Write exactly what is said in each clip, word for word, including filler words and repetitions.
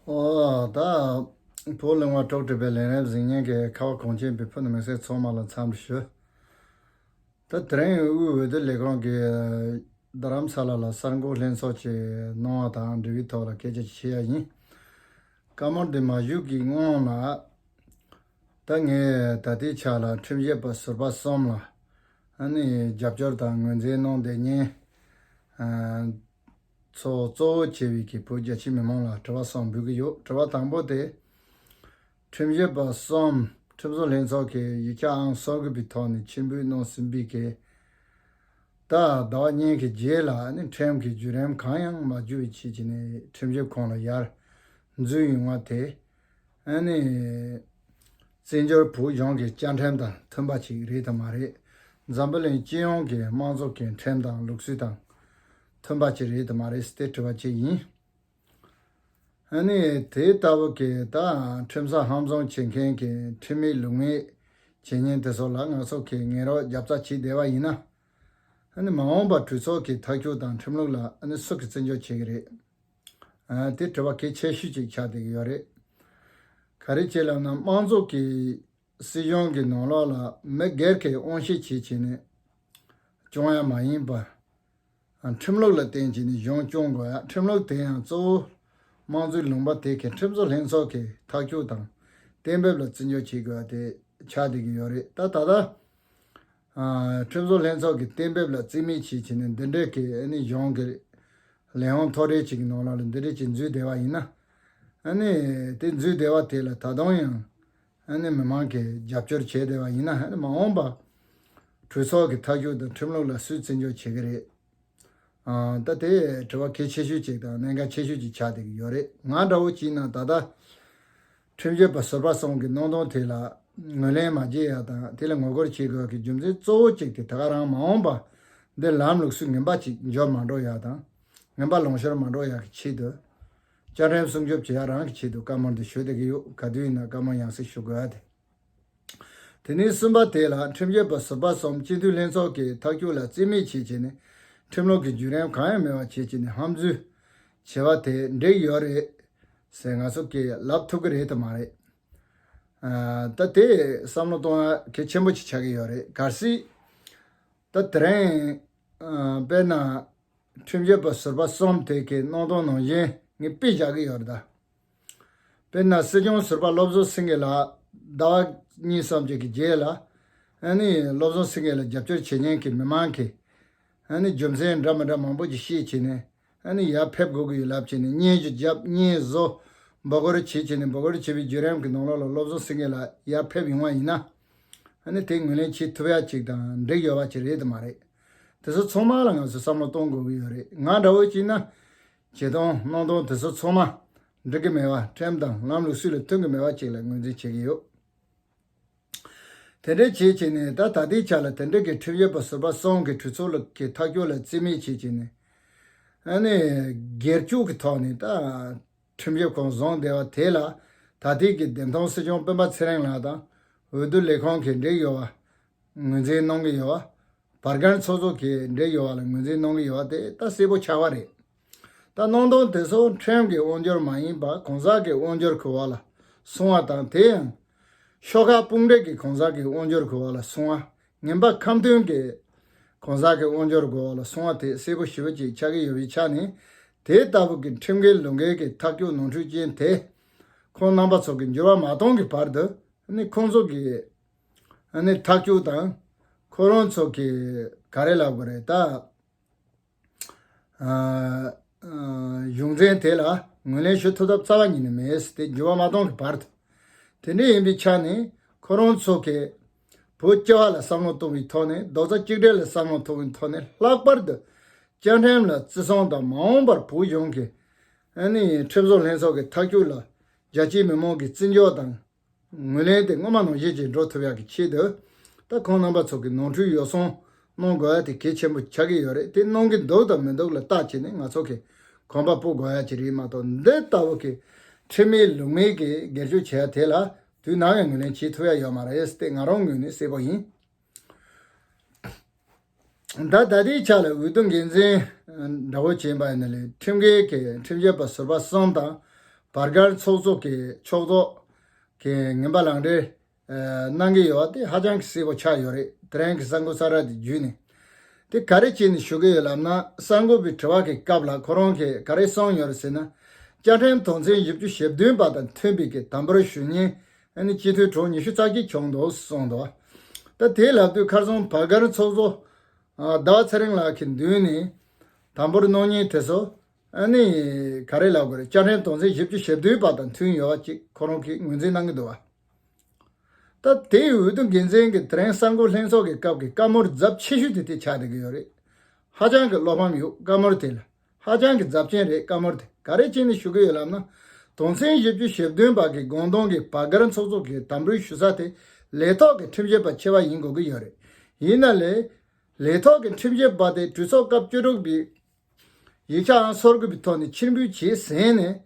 ཨོ་ད། བོད་གླིང་བ་ཀྲོག་ཀྲིག་པའི་ལས་རིམ་གཟིགས་མཁན་གྱི་ཁ་བ་གངས་ཅན་པའི་ཕུ་ནུ་མི་སེར་ཚང་མ་ལ་འཚམས་འདྲི་ཞུ། ད་དེ་རིང་དབུས་འོས་བསྡུ་ལས་ཁུངས་ཀྱིས་རྡ་རམ་ས་ལ་ལ་གསར་འགོད་ལྷན་ཚོགས་ཅིག་གནང་བ་དང་འབྲེལ་བའི་ཐོག་ལ་སྐད་ཆ་ཅིག་བཤད་ཡ་ཡིན། བཀའ་མོལ་འདི་མ་ཞུས་ཀྱི་སྔོན་ལ། ད་ངས་ད་ལྟའི་ཆ་ལ་ཁྲིམས་ཞིབ་པ་ཟུར་པ་གསུམ་ལ་ཨ་ནི་རྒྱབ་སྐྱོར་དང་ངོས་འཛིན་གནང་བསྡད་མཁན་ཚོ་གཙོ་བོ་བྱས་པའི་གི་བོད་རྒྱ་ཆེའི་མི་མང་ལ་དྲི་བ་གསུམ་འབུལ་གྱི་ཡོད། དྲི་བ་དང་པོ་དེ། ཁྲིམས་ཞིབ་པ་གསུམ་ཁྲིམས་བཟོ་ལྷན་ཚོགས་ཀྱི་ཡིག་ཆ་ཨང་སོ་དགུ་པའི་ཐོག་ནས་ཆེད་འབུལ་གནང་ཟིན་པའི་གི་ད་ཟླ་བ་གཉིས་ཀྱི་རྗེས་ལ་ཨ་ནི་ཁྲིམས་ཀྱི་བརྒྱུད་རིམ་གང་ཡང་མ་བརྒྱུད་པའི་ཆེད་ཀྱི་ནས་ཁྲིམས་ཞིབ་ཁང་ལ་ཡར་འཛུལ་ཡོང་བ་དེ། ཨ་ནི། བཙན་བྱོལ་བོད་གཞུང་གི་བཅའ་ཁྲིམས་དང་མཐུན་པ་ཅིག་རེད་དམ་མ་རེད། འཛམ་བུ་གླིང་སྤྱི་ཡོངས་ཀྱི་དམངས་གཙོ་གི་ཁྲིམས་དང་ལུགས་སྲོལ་དང་མཐུན་པ་ཅིག་རེད་དམ་མ་རེད་ཟེར་ཏེ་དྲི་བ་ཅིག་ཡིན། ཨ་ནི་དེ་ལྟ་བུ་གི་ད་ཁྲིམས་ས་ཧམ་བཟུང་བྱེད་མཁན་གྱི་ཁྲིམས་མེད་ལུགས་མེད་བྱེད་མཁན་དེ་ཚོ་ལ་ང་ཚོ་གི་ངན་རོགས་རྒྱབ་རྩ་བྱེད་བསྡད་པ་ཡིན་ན། ཨ་ནི་མ་འོངས་པ་གྲོས་ཚོགས་ཀྱི་མཐའ་འཁྱོངས་དང་ཁྲིམས་ལུགས་ལ་ཨ་ནི་སུ་གིས་བརྩི་འཇོག་བྱེད་ཀྱི་རེད། ཨ་དེ་དྲི་བ་གལ་ཆེ་ཤོས་ཅིག་ཆགས་བསྡད་ཀྱི་ཡོད་རེད། ག་རེ་བྱས་ལབ་ན་དམངས་གཙོ་གི་སྲིད་གཞུང་གི་ནང་ལོགས་ལ་མི་སྒེར་གྱི་དབང་ཤེད་བྱེད་བྱས་ནས་སྐྱོང་ཡ་མ་ཡིན་པ། ཨ་ཁྲིམས་ལུགས་ལ་བརྟེན་བྱས་ནས་གཞུང་སྐྱོང་དགོས་ཡ། ཁྲིམས་ལུགས་དེ་ཡང་གཙོ་བོ་དམངས་གཙོའི་ལུང་པ་དེ་གའི་ཁྲིམས་བཟོ་ལྷན་ཚོགས་ཀྱི་མཐའ་འཁྱོངས་དང་གཏན་འབེབས་ལ་བརྩི་འཇོག་བྱེད་དགོས་ཡ་དེ་ཆགས་བསྡད་ཀྱི་ཡོད་རེད། ད་ད་ལྟ། ཨ་ཁྲིམས་བཟོ་ལྷན་ཚོགས་ཀྱི་གཏན་འབེབས་ལ་རྩིས་མེད་བྱས་བྱས་ནས་འདི་འདྲའི་གི་ཨ་ནི་གཞུང་གི་ལས་ཁུངས་མཐོ་གྲས་ཅིག་གི་ནང་ལོགས་ལ་འདི་འདྲའི་ཅིག་འཛུལ་བསྡད་པ་ཡིན་ན། ཨ་ནི་དེ་འཛུལ་བསྡད་པ་དེ་ལ་ད་དུང་ཡང་ཨ་ནི་མི་མང་གིས་རྒྱབ་སྐྱོར་བྱས་བསྡད་པ་ཡིན་ན་ཨ་ནི་མ་འོངས་པ་གྲོས་ཚོགས་ཀྱི་མཐའ་འཁྱོངས་དང་ཁྲིམས་ལུགས་ལ་སུས་བརྩི་འཇོག་བྱེད་ཀྱི་རེད། ཨ་ད་དེ་དྲི་བ་གལ་ཆེ་ཤོས་ཅིག་དང་གནད་འགག་ཆེ་ཤོས་ཅིག་ཆགས་བསྡད་ཀྱི་ཡོད་རེད། ང་འདྲ་བོ་བྱས་ན་ད་ལྟ། ཁྲིམས་ཞིབ་པ་ཟུར་པ་གསུམ་གྱི་གནད་དོན་དེ་ལ་ངོས་ལེན་མ་བྱེད་ཡ་དང་དེ་ལ་ངོ་རྒོལ་བྱེད་དགོས་ཀྱི་རྒྱུ་མཚན་གཙོ་བོ་གཅིག་དེ་ད་ག་རང་མ་འོངས་པ་འདི་ལམ་ལུགས་སྲོལ་ངན་པ་ཅིག་འབྱོར་མ་འགྲོ་ཡ་དང་ངན་པ་ལོངས་སྤྱོད་མ་འགྲོ་ཡ་གི་ཆེད་དུ་བཅའ་ཁྲིམས་སྲུང་སྐྱོབ་བྱེད་ཡ་རང་གི་ཆེད་དུ་བཀའ་མོལ་འདི་ཞུ་བསྡད་ཀྱི་ཡོད། ག་དུས་ཡིན་ན་བཀའ་མོལ་ཡང་སེ་ཞུ་དགོས་ཡ་དེ། དེ་ནས་གསུམ་པ་དེ་ལ་ཁྲིམས་ཞིབ་པ་ཟུར་པ་གསུམ་སྤྱི་འཐུས་ལྷན་ཚོགས་ཀྱི་མཐའ་འཁྱོངས་ལ་རྩིས་མེད་བྱེད་བྱས་ནས་ཁྲིམས་ལུགས་ཀྱི་བརྒྱུད་རིམ་གང་ཡང་མེད་པ་བྱེད་བྱས་ནས་ཧམ་འཛུལ་བྱས་པ་དེ་འགྲིག་ཡོད་རེད་ཟེར་ང་ཚོ་གིས་ལབ་ཐུབ་ཀྱི་རེད་དམ་མ་རེད། ཨ་ད་དེ་བསམ་བློ་གཏོང་ཡ་གལ་ཆེན་པོ་ཅིག་ཆགས་ཀྱི་ཡོད་རེད། གལ་སྲིད་ད་དེ་རིང་ཨ་དཔེར་ན། ཁྲིམས་ཞིབ་པ་ཟུར་པ་གསུམ་དེ་གའི་གནད་དོན་ནང་བཞིན་ངས་དཔེ་བཞག་གི་ཡོད་རེད་ད། དཔེར་ན་སྲིད་སྐྱོང་ཟུར་པ་བློ་བཟང་སེང་གེ་ལགས་ཟླ་བ་གཉིས་གསུམ་ཅིག་གི་རྗེས་ལ་ཨ་ནི་བློ་བཟང་སེང་གེ་ལ་རྒྱབ་སྐྱོར་བྱེད་མཁན་གྱི་མི་མང་གིས་ཨ་ནི་རྒྱུ་མཚན་འདྲ་མི་འདྲ་མང་པོ་ཅིག་བཤད་བྱས་ནས་ཨ་ནི་ཡར་ཕེབས་དགོས་ཀྱི་ཡོད་ལབ་བྱས་ནས་བརྙན་ཞིག་བརྒྱབ། བརྙན་བཟོ། འབོད་སྐུལ་བྱེད་བྱས་ནས་འབོད་སྐུལ་བྱས་པའི་བརྒྱུད་རིམ་གྱི་ནང་ལོགས་ལ་བློ་བཟང་སེང་གེ་ལགས་ཡར་ཕེབས་ཡོང་བ་ཡིན་ན་ཨ་ནི་དེ་ངོས་ལེན་བྱེད་ཐུབ་ཡ་ཅིག་དང་འགྲིག་ཡོད་པ་ཅིག་རེད་དམ་མ་རེད། དེ་ཚོ་ཚང་མ་ལ་ང་ཚོས་བསམ་བློ་གཏོང་དགོས་ཀྱི་ཡོད་རེད། ང་འདྲ་བོ་བྱས་ན་བྱེད་སྟངས་གནང་སྟངས་དེ་ཚོ་ཚང་མ་འགྲིག་གི་མེད་པ། ཁྲིམས་དང་ལམ་ལུགས་སྲོལ་ལ་མཐུན་གྱི་མེད་པ་ཅིག་ལ་ངོས་འཛིན་བྱེད་ཀྱི་ཡོད། དེ་འདྲའི་བྱེད་བྱས་ནས་ད་ད་ལྟའི་ཆ་ལ་དེ་འདྲའི་གི་ཁྲིམས་ཞིབ་པ་ཟུར་པ་གསུམ་གྱི་གྲོས་ཚོགས་ལ་གི་མཐའ་འཁྱོངས་ལ་རྩིས་མེད་བྱེད་བྱས་ནས་ཨ་ནི་སྒེར་གཅོད་ཀྱི་ཐོག་ནས་ད་ཁྲིམས་ཞིབ་ཁང་བཟུང་བསྡད་པ་དེ་ལ་ད་ལྟའི་གི་བདེན་མཐོང་སྲིད་སྐྱོང་སྤེན་པ་ཚེ་རིང་ལགས་དང་འོས་བསྡུ་ལས་ཁང་གིས་འགྲིག་ཡོད་པ། ངོས་འཛིན་གནང་གི་ཡོད་པ། བར་བརྒལ་ཚོགས་གཙོ་གིས་འགྲིག་ཡོད་པ་ལ་ངོས་འཛིན་གནང་གི་ཡོད་པ་དེ་ད་གསལ་པོ་ཆགས་པ་རེད། ད་གནང་སྟངས་དེ་ཚོ་ཁྲིམས་ཀྱི་དབང་སྒྱུར་མ་ཡིན་པ་གང་ཟག་གི་དབང་སྒྱུར་གྱི་འོག་ལ་སོང་བ་དང་དེ་ཡང་ཤོག་ཁག་དཔུང་སྒྲིག་གི་གང་ཟག་གི་དབང་སྒྱུར་གྱི་འོག་ལ་སོང་བ། ངན་པ་ཁ་མཐུན་གྱི་གང་ཟག་གི་དབང་སྒྱུར་གྱི་འོག་ལ་སོང་བ་དེ་གསལ་པོ་ཞེ་པོ་ཅིག་ཆགས་ཀྱི་ཡོད་པའི་ཆ་ནས་དེ་ལྟ་བུ་གི་ཁྲིམས་འགལ་ལུགས་འགལ་གྱི་ཐག་གཅོད་ནོར་འཁྲུལ་ཅན་དེ་ཁོང་རྣམ་པ་ཚོ་གི་འགྱུར་བ་མ་གཏོང་གི་བར་དུ་ནི་ཁོང་ཚོ་གི་ཨ་ནི་ཐག་གཅོད་དང་ཁོ་རང་ཚོ་གི་ག་རེ་ལབ་དགོས་རེད་ད། ཨ་ཨ་གཞུང་འཛིན་དེ་ལ་ངོས་ལེན་ཞུ་ཐུབ་ཐབས་རྩ་བ་ཉིད་ནས་མེད་དེ་འགྱུར་བ་མ་གཏོང་གི་བར་དུ། དེ་འདྲ་ཡིན་པའི་ཆ་ནས་ཁོ་རང་ཚོ་གི་བོད་སྐྱེ་བ་ལ་བསམ་བློ་གཏོང་བའི་ཐོག་ནས་རྡོག་རྩ་གཅིག་སྒྲིལ་ལ་བསམ་བློ་གཏོང་བའི་ཐོག་ནས་ལྷག་པར་དུ་བཅའ་ཁྲིམས་ལ་བརྩི་སྲུང་དང་མ་འོངས་པར་བོད་གཞུང་གི་ཨ་ནི་ཁྲིམས་བཟོ་ལྷན་ཚོགས་ཀྱི་ཐག་གཅོད་ལ་རྒྱ་ཆེའི་མི་མང་གི་བརྩི་འཇོག་དང་། ངོས་ལེན་དེ་སྔོན་མ་ནང་བཞིན་ཅིག་འགྲོ་ཐུབ་ཡག་གི་ཆེད་དུ། ད་ཁོང་རྣམ་པ་ཚོ་གི་ནོར་འཁྲུལ་ཡོ་བསྲང་གནང་དགོས་ཡ་དེ་གལ་ཆེན་པོ་ཆགས་ཀྱི་ཡོད་རེད། དེ་གནང་གི་འདུག་དང་མི་འདུག་ལ་བལྟ་བྱས་ནས་ང་ཚོ་གི་གོམ་པ་སྤོ་དགོས་ཡ་ཅིག་རེད་མ་གཏོགས་འདི་ལྟ་བུ་གི་ཁྲིམས་མེད་ལུགས་མེད་ཀྱི་སྒེར་གཅོད་བྱེད་ཡ་དེ་ལ་དུས་ནམ་ཡང་ངོས་ལེན་བྱེད་ཐུབ་ཡ་ཡོད་མ་རེད་དེ་ང་རང་ངོས་ནས་གསལ་པོ་ཡིན། ད་ད་ལྟའི་ཆ་ལ་འོས་བསྡུ་འགན་འཛིན་འདྲ་བོ་བྱས་པ་ཡིན་ན་ལས་ཁྲིམས་འགལ་གྱི་ཁྲིམས་ཞིབ་པ་ཟུར་པ་གསུམ་དང་ བར་བརྒལ་ཚོགས་གཙོ་གི་ཕྱོགས་གཏོགས་ཀྱི་ངན་པ་ལག་འབྲེལ་ཨ་གནང་གི་ཡོད་པ་དེ་ཧ་ཅང་གི་གསལ་པོ་ཆགས་ཡོད་རེད། དེ་རིང་གི་གསར་འགོད་གསར་བསྒྲགས་དེ་བརྒྱུད་ནས། དེ་ག་རེ་བྱས་ནས་ཞུ་གི་ཡོད་ལབ་ན། གསར་འགོད་པའི་དྲི་བ་གི་སྐབས་ལ་ཁོ་རང་གིས་ག་རེ་གསུངས་ཡོད་རེད་ཟེར་ན། བཅའ་ཁྲིམས་དོན་ཚན་བཞི་བཅུ་ཞེ་བདུན་པ་དང་མཐུན་པའི་གི་དམ་པོར་ཞུ་མཁན་ཨ་ནི་སྤྱི་འཐུས་གྲངས་ཉི་ཤུ་རྩ་གཅིག་བྱུང་འདུག་གསུངས་འདུག་ད་དེ་ལབ་དུས་ཁ་སང་བར་བརྒལ་ཚོགས་གཙོ་ཨ་ཟླ་བ་ཚེ་རིང་ལགས་ཀྱི་མདུན་ནས་དམ་པོར་གནང་མཁན་དེ་ཚོ་ཨ་ནི་ག་རེ་ལབ་དགོས་རེད། བཅའ་ཁྲིམས་དོན་ཚན་བཞི་བཅུ་ཞེ་བདུན་པ་དང་མཐུན་ཡོད་པ་ཅིག་ཁོ་རང་གིས་ངོས་འཛིན་གནང་གི་འདུག་བ། ད་དེའི་འོས་བསྡུ་འགན་འཛིན་གྱི་དེ་རིང་གསར་འགོད་ལྷན་ཚོགས་ཀྱི་སྐབས་ཀྱི་བཀའ་མོལ་རྫབ་ཆེ་ཤོས་དེ་དེ་ཆགས་བསྡད་ཀྱི་ཡོད་རེད། ཧ་ཅང་གི་བློ་ཕམ་ཡོད་བཀའ་མོལ་དེ་ལ། ཧ་ཅང་གི་རྫབ་ཆེན་རེད་བཀའ་མོལ་དེ། ག་རེ་བྱས་ནས་ཞུ་གི་ཡོད་ལབ་ན། དོན་ཚན་བཞི་བཅུ་ཞེ་བདུན་པ་གི་དགོངས་དོན་གྱི་བར་བརྒལ་ཚོགས་གཙོ་གི་དམ་འབུལ་ཞུ་ས་དེ་ལས་ཐོག་གི་ཁྲིམས་ཞིབ་པ་ཆེ་བ་ཡིན་དགོས་ཀྱི་ཡོད་རེད། ཡིན་ན་ལས་ལས་ཐོག་གི་ཁྲིམས་ཞིབ་པ་དེ་གྲོས་ཚོགས་སྐབས་བཅུ་དྲུག་པའི་ཡིག་ཆའང་སོར་དགོས་པའི་ཐོག་ནས་ཕྱིར་འབུལ་བྱས་ཟིན་ནས།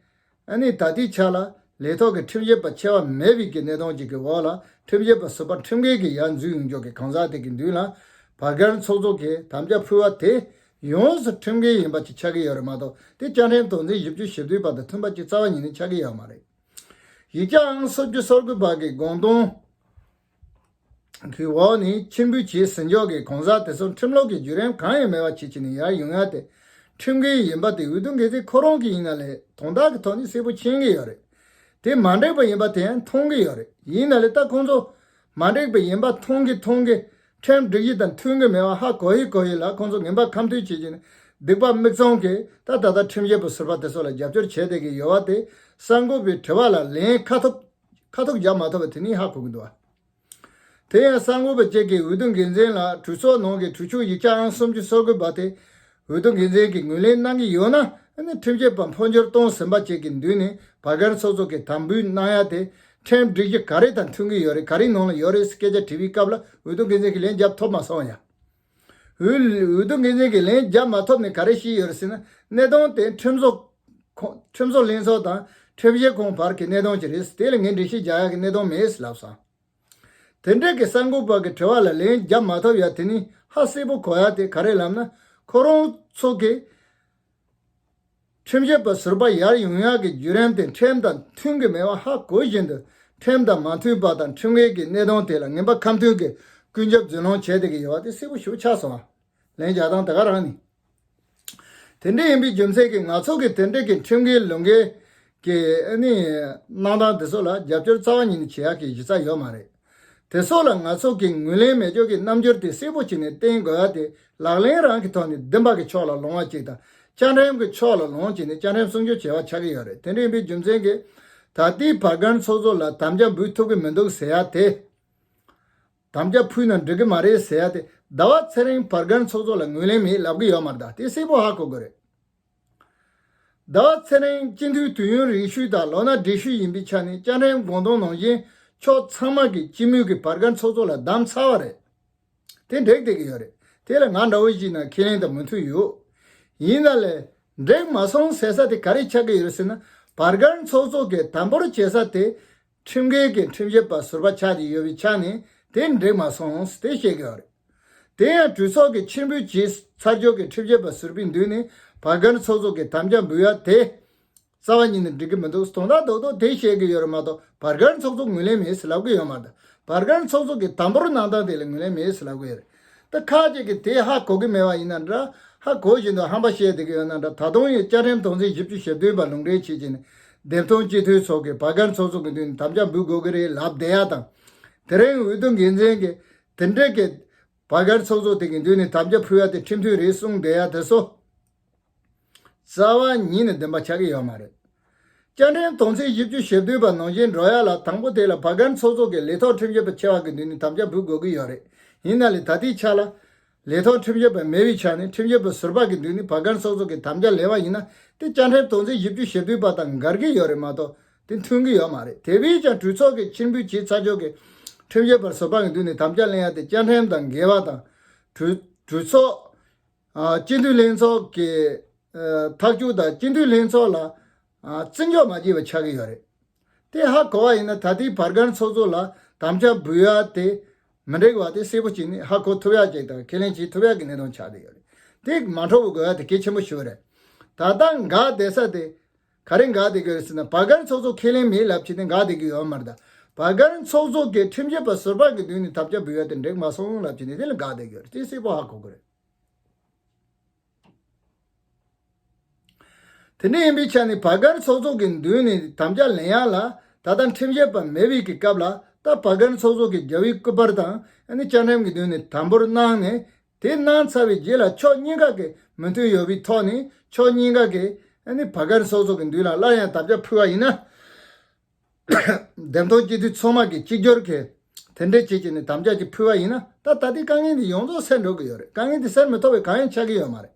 ཨ་ནི་ད་ལྟའི་ཆ་ལ་ལས་ཐོག་གི་ཁྲིམས་ཞིབ་པ་ཆེ་བ་མེད་པའི་གི་གནད་དོན་ཅིག་གི་འོག་ལ་ཁྲིམས་ཞིབ་པ་ཟུར་པ་ཁྲིམས་འགལ་གྱི་ཡར་འཛུལ་ཡོང་ཕྱོགས་ཀྱི་གང་ཟག་དེ་གི་མདུན་ལ་བར་བརྒལ་ཚོགས་གཙོ་གིས་དམ་བཅའ་ཕུལ་བ་དེ་ཡོངས་སུ་ཁྲིམས་འགལ་ཡིན་པ་ཅིག་ཆགས་ཀྱི་ཡོད་རེད་མ་གཏོགས། དེ་བཅའ་ཁྲིམས་དོན་ཚན་བཞི་བཅུ་ཞེ་བདུན་པ་དང་མཐུན་པ་ཅིག་རྩ་བ་ཉིད་ནས་ཆགས་ཀྱི་ཡོད་མ་རེད། ཡིག་ཆའང་སོར་བཅུ་སོར་དགུ་པ་གི་དགོངས་དོན་གྱི་འོག་ནས་ཕྱིར་འབུལ་བྱས་ཟིན་ཕྱོགས་ཀྱི་གང་ཟག་དེ་ཚོ་ཁྲིམས་ལུགས་ཀྱི་བརྒྱུད་རིམ་གང་ཡང་མེད་པ་བྱེད་ཀྱི་ནས་ཡར་ཡོང་ཡ་དེ་ཁྲིམས་འགལ་ཡིན་པ་དེ་འོས་བསྡུ་འགན་འཛིན་ཁོ་རང་གིས་ཡིན་ན་ལས་དོན་དག་གི་ཐོག་ནས་གསལ་པོ་མཁྱེན་གྱི་ཡོད་རེད། དེ་མ་འགྲིག་པ་ཡིན་པ་དེ་ཡང་མཐོང་གི་ཡོད་རེད། ཡིན་ན་ལས་ད་ཁོང་ཚོ་མ་འགྲིག་པ་ཡིན་པ་མཐོང་གི་མཐོང་གི་ཁྲིམས་སྒྲིག་གཞི་དང་མཐུན་གི་མེད་པ་ཧ་གོ་ཡི་གོ་ཡི་ལ་ཁོང་ཚོ་ངན་པ་ཁ་མཐུན་བྱེད་ཀྱི་ནས་སྡིག་པ་མིག་བཙུམ་གྱིས་ད་ད་ལྟ་ཁྲིམས་ཞིབ་པ་ཟུར་པ་དེ་ཚོ་ལ་རྒྱབ་སྐྱོར་བྱས་བསྡད་ཀྱི་ཡོད་པ་དེ་གསར་འགོད་པའི་དྲི་བ་ལ་ལན་ཁ་ཐོབ་ཁ་ཐུག་རྒྱབ་མ་ཐུབ་པ་དེ་ནི་ཧ་གོ་གི་འདུག་བ། དེ་ཡང་གསར་འགོད་པ་བཅས་ཀྱིས་འོས་བསྡུ་འགན་འཛིན་ལ་གྲོས་ཚོགས་ནང་གི་གྲོས་ཆོད་ཡིག་ཆ་ཨང་སུམ་ཅུ་སོ་དགུ་པ་དེ་འོས་བསྡུ་འགན་འཛིན་གྱིས་ངོས་ལེན་གནང་གི་ཡོད་ན། ཨ་ནི་ཁྲིམས་ཞིབ་པ་འཕོ་འགྱུར་གཏོང་ཟིན་པ་བཅས་ཀྱི་མདུན་ནས་བར་བརྒལ་ཚོགས་གཙོ་གིས་དམ་འབུལ་གནང་ཡ་དེ་ཁྲིམས་སྒྲིག་གཞི་ག་རེ་དང་མཐུན་གྱི་ཡོད་རེད། ག་རེ་ནང་ལ་ཡོད་རེད་ཟེར་སྐད་ཆ་དྲིས་པའི་སྐབས་ལ་འོས་བསྡུ་འགན་འཛིན་གྱིས་ལན་རྒྱབ་ཐུབ་མ་སོང་ཡ། འོས་འོས་བསྡུ་འགན་འཛིན་གྱིས་ལན་རྒྱབ་མ་ཐུབ་ནས་ག་རེ་བཤད་ཡོད་རེད་ཟེར་ན། གནད་དོན་དེ་ཁྲིམས་བཟོ་ཁོ་ཁྲིམས་བཟོ་ལྷན་ཚོགས་དང་ཁྲིམས་ཞིབ་ཁང་བར་གྱི་གནད་དོན་ཅིག་རེད། དེ་ལ་ངས་འགྲེལ་བཤད་རྒྱག་ཡག་གི་གནད་དོན་མེད་ལབ་སོང་། དེ་འདྲ་གི་གསར་འགོད་པ་གི་དྲི་བ་ལ་ལན་རྒྱབ་མ་ཐུབ་ཡ་དེ་ནི་ཧ་གསལ་པོ་གོ་ཡ་དེ་ག་རེ་ལབ་ན། ཁོ་རང་ཚོ་གི་ཁྲིམས་ཞིབ་པ་ཟུར་པ་ཡར་ཡོང་ཡག་གི་བརྒྱུད་རིམ་དེ་ཁྲིམས་དང་མཐུན་གི་མེད་པ་ཧ་གོ་བཞིན་དུ། ཁྲིམས་དང་མ་མཐུན་པ་དང་ཁྲིམས་འགལ་གྱི་གནད་དོན་དེ་ལ་ངན་པ་ཁ་མཐུན་གྱི་ཀུན་ཁྱབ་རྫུན་ལོང་བྱས་བསྡད་ཀྱི་ཡོད་པ་དེ་གསལ་པོ་ཞེ་པོ་ཆགས་སོང་། ལན་རྒྱག་སྟངས་དེ་ག་རང་ནི། དེ་འདྲ་ཡིན་པའི་རྒྱུ་མཚན་གྱིས་ང་ཚོ་གིས་དེ་འདྲ་གི་ཁྲིམས་འགལ་ལུགས་འགལ་གྱི་ཨ་ནི་གནང་སྟངས་དེ་ཚོ་ལ་རྒྱབ་སྐྱོར་རྩ་བ་ཉིད་ནས་བྱེད་ཡག་གི་གཞི་རྩ་ཡོད་མ་རེད། དེ་སོགས་ལ་ང་ཚོ་གིས་ངོས་ལེན་མེད་ཕྱོགས་ཀྱི་རྣམ་འགྱུར་དེ་གསལ་པོ་བྱས་ནས་བསྟན་དགོས་ཡ་དེ་ལག་ལེན་རང་གི་ཐོག་ནས་བདེན་པ་གི་ཕྱོགས་ལ་ལོང་བ་ཅིག་དང་། བཅའ་ཁྲིམས་ཀྱི་ཕྱོགས་ལ་ལོང་བྱས་ནས་བཅའ་ཁྲིམས་སྲུང་སྐྱོབ་བྱེད་པ་ཆགས་ཀྱི་ཡོད་རེད། དེ་འདྲ་ཡིན་པའི་རྒྱུ་མཚན་གྱིས་ད་ལྟའི་བར་བརྒལ་ཚོགས་གཙོ་ལ་དམ་བཅའ་འབུལ་ཐུབ་ཀྱི་མི་འདུག་ཟེར་ཡ་དེ། དམ་བཅའ་ཕུལ་ན་འགྲིག་གི་མ་རེད་ཟེར་ཡ་དེ་ཟླ་བ་ཚེ་རིང་བར་བརྒལ་ཚོགས་གཙོ་ལ་ངོས་ལེན་མེད་ལབ་ཀྱི་ཡོད་མ་རེད། ད་དེ་གསལ་པོ་ཧ་གོ་དགོས་རེད། ཟླ་བ་ཚེ་རིང་སྤྱི་འཐུས་དུས་ཡུན་རིང་ཤོས་དང་ལོ་ན་བགྲེས་ཤོས་ཡིན་པའི་ཆ་ནས་བཅའ་ཁྲིམས་དགོངས་དོན་ནང་བཞིན་ཕྱོགས་ཚང་མ་གི་སྤྱི་མོས་ཀྱི་བར་བརྒལ་ཚོགས་གཙོ་ལ་བདམས་ཚར་བ་རེད། དེ་འགྲིག་བསྡད་ཀྱི་ཡོད་རེད། དེ་ལ་ང་འདྲ་བོ་ཞིག་ན་ཁས་ལེན་དང་མོས་མཐུན་ཡོད། ཡིན་ན་ལས་འགྲིག་མ་སོང་ཟེར་ས་དེ་ག་རེ་ཆགས་ཀྱི་ཡོད་རེད་ཟེར་ན། བར་བརྒལ་ཚོགས་གཙོ་གི་དམ་པོར་བྱེད་ས་དེ་ཁྲིམས་འགལ་གྱི་ཁྲིམས་ཞིབ་པ་ཟུར་པ་ཆགས་ཀྱི་ཡོད་པའི་ཆ་ནས་དེ་འགྲིག་མ་སོང་ཟེར་དེ་བཤད་ཀྱི་ཡོད་རེད། དེ་ཡང་གྲོས་ཚོགས་ཀྱི་ཕྱིར་འབུད་བྱས་ཚར་ཕྱོགས་ཀྱི་ཁྲིམས་ཞིབ་པ་ཟུར་པའི་མདུན་ནས་བར་བརྒལ་ཚོགས་གཙོ་གི་དམ་བཅའ་འབུལ་ཡ་དེ་རྩ་བ་ཉིད་ནས་འགྲིག་གི་མི་འདུག་དོན་དག་རྡོག་རྡོག་དེ་བཤད་ཀྱི་ཡོད་རེད་མ་གཏོགས་བར་བརྒལ་ཚོགས་གཙོ་ངོས་ལེན་མེད་ཟེར་ལབ་ཀྱི་ཡོད་མ་རེད། བར་བརྒལ་ཚོགས་གཙོ་གི་དམ་པོར་གནང་སྟངས་དེ་ལ་ངོས་ལེན་མེད་ཟེར་ལབ་ཀྱི་ཡོད་རེད། ད་ཁ་ཅིག་གིས་དེ་ཧ་གོ་གི་མེད་པ་ཡིན་ན་འདྲ། ཧ་གོ་བཞིན་དུ་ཧམ་པ་བཤད་བསྡད་ཀྱི་ཡོད་ན་འདྲ། ད་དུང་ཡང་བཅའ་ཁྲིམས་དོན་ཚན་བཞི་བཅུ་ཞེ་བདུན་པ་ལུང་འདྲེན་བྱེད་ཀྱི་ནས་འདེམས་ཐོན་སྤྱི་འཐུས་ཚོ་གིས་བར་བརྒལ་ཚོགས་གཙོ་གི་མདུན་ནས་དམ་བཅའ་འབུལ་དགོས་ཀྱི་རེད་ལབ་བསྡད་ཡ་དང་། དེ་རིང་འོས་བསྡུ་འགན་འཛིན་གྱིས་དེ་འདྲ་གི་བར་བརྒལ་ཚོགས་གཙོ་དེ་གི་མདུན་ནས་དམ་བཅའ་ཕུལ་ཡ་དེ་ཁྲིམས་མཐུན་རེད་གསུངས་བསྡད་ཡ་དེ་ཚོ་རྩ་བ་ཉིད་ནས་བདེན་པ་ཆགས་ཀྱི་ཡོད་མ་རེད། བཅའ་ཁྲིམས་དོན་ཚན་བཞི་བཅུ་ཞེ་བདུན་པ་ནང་བཞིན་འགྲོ་ཡ་ལ་དང་པོ་དེ་ལ་བར་བརྒལ་ཚོགས་གཙོ་གིས་ལས་ཐོག་ཁྲིམས་ཞིབ་པ་ཆེ་བ་གི་མདུན་ནས་དམ་བཅའ་འབུལ་དགོས་ཀྱི་ཡོད་རེད། ཡིན་ན་ལས་ད་ལྟའི་ཆ་ལ་ལས་ཐོག་ཁྲིམས་ཞིབ་པ་མེད་པའི་ཆ་ནས་ཁྲིམས་ཞིབ་པ་ཟུར་པ་གི་མདུན་ནས་བར་བརྒལ་ཚོགས་གཙོ་གིས་དམ་བཅའ་ལེན་པ་ཡིན་ན་དེ་བཅའ་ཁྲིམས་དོན་ཚན་བཞི་བཅུ་ཞེ་བདུན་པ་དང་འགལ་གྱི་ཡོད་རེད་མ་གཏོགས་དེ་མཐུན་གྱི་ཡོད་མ་རེད། དེ་བས་ཀྱང་གྲོས་ཚོགས་ཀྱི་ཕྱིར་འབུད་བྱས་ཚར་ཕྱོགས་ཀྱི་ཁྲིམས་ཞིབ་པ་ཟུར་པ་གི་མདུན་ནས་དམ་བཅའ་ལེན་ཡ་དེ་བཅའ་ཁྲིམས་དང་འགལ་བ་དང་། གྲོས་གྲོས་ཚོགས་ཨ་སྤྱི་འཐུས་ལྷན་ཚོགས་ཀྱི་ཨ་ཐག་གཅོད་དང་སྤྱི་འཐུས་ལྷན་ཚོགས་ལ་ཨ་བརྩི་འཇོག་མ་བྱས་པ་ཆགས་ཀྱི་ཡོད་རེད། དེ་ཧ་གོ་བ་ཡིན་ན་ད་ལྟའི་བར་བརྒལ་ཚོགས་གཙོ་ལ་དམ་བཅའ་འབུལ་ཡ་དེ་མི་འགྲིག་པ་དེ་གསལ་པོ་བྱས་ནས་ཧ་གོ་ཐུབ་ཡ་ཅིག་དང་ཁས་ལེན་བྱེད་ཐུབ་ཡ་གི་གནད་དོན་ཆགས་བསྡད་ཡོད་རེད། དེ་མ་འཕྲོ་བར་དགོས་ཡ་དེ་གལ་ཆེན་པོ་ཞིག་རེད། ད་ལྟ་འགག་བསྡད་ས་དེ་ ག་རེ་འགག་བསྡད་ཀྱི་ཡོད་རེད་ཟེར་ན། བར་བཀར་ཚོགས་གཙོ་ཁས་ལེན་མེད་ལབ་བྱས་ནས་འགག་བསྡད་ཀྱི་ཡོད་མ་རེད་ད། བར་བཀར་ཚོགས་གཙོ་གིས་ཁྲིམས་ཞིབ་པ་ཟུར་པ་གི་མདུན་ནས་དམ་བཅའ་འབུལ་ཡ་དེ་འགྲིག་མ་སོང་ལབ་བྱས་ནས་དེ་ལ་འགག་བསྡད་ཀྱི་ཡོད་རེད། དེ་གསལ་པོ་ཧ་གོ་གི་རེད། དེ་འདྲ་ཡིན་པའི་ཆ་ནས་བར་བཀར་ཚོགས་གཙོ་གི་མདུན་ནས་དམ་བཅའ་ལེན་ཡ་ལ་ད་ལྟ་ཁྲིམས་ཞིབ་པ་མེད་པའི་གི་སྐབས་ལ། ད་བར་བཀར་ཚོགས་གཙོ་གི་རྒྱལ་བའི་སྐུ་པར་དང་ཨ་ནི་བཅའ་ཁྲིམས་ཀྱི་མདུན་ནས་དམ་འབུལ་གནང་ནས། དེ་གནང་ཚར་བའི་རྗེས་ལ་ཕྱོགས་གཉིས་ཀ་གི་མོས་མཐུན་ཡོད་པའི་ཐོག་ནས་ཕྱོགས་གཉིས་ཀ་གི་ཨ་ནི་བར་བཀར་ཚོགས་གཙོ་གི་མདུན་ལ་སླར་ཡང་དམ་བཅའ་ཕུལ་བ་ཡིན་ན། འདེམས་ཐོན་སྤྱི་འཐུས་ཚང་མ་གིས་གཅིག་གྱུར་གྱིས་དེ་འདྲས་བྱེད་ཀྱི་ནས་དམ་བཅའ་ཅིག་ཕུལ་བ་ཡིན་ན། ད་ད་ལྟའི་དཀའ་ངལ་འདི་ཡོངས་རྫོགས་སེལ་འགྲོ་གི་ཡོད་རེད། དཀའ་ངལ་འདི་སེལ་མི་ཐུབ་པའི་གང་ཡང་ཆགས་ཀྱི་ཡོད་མ་རེད།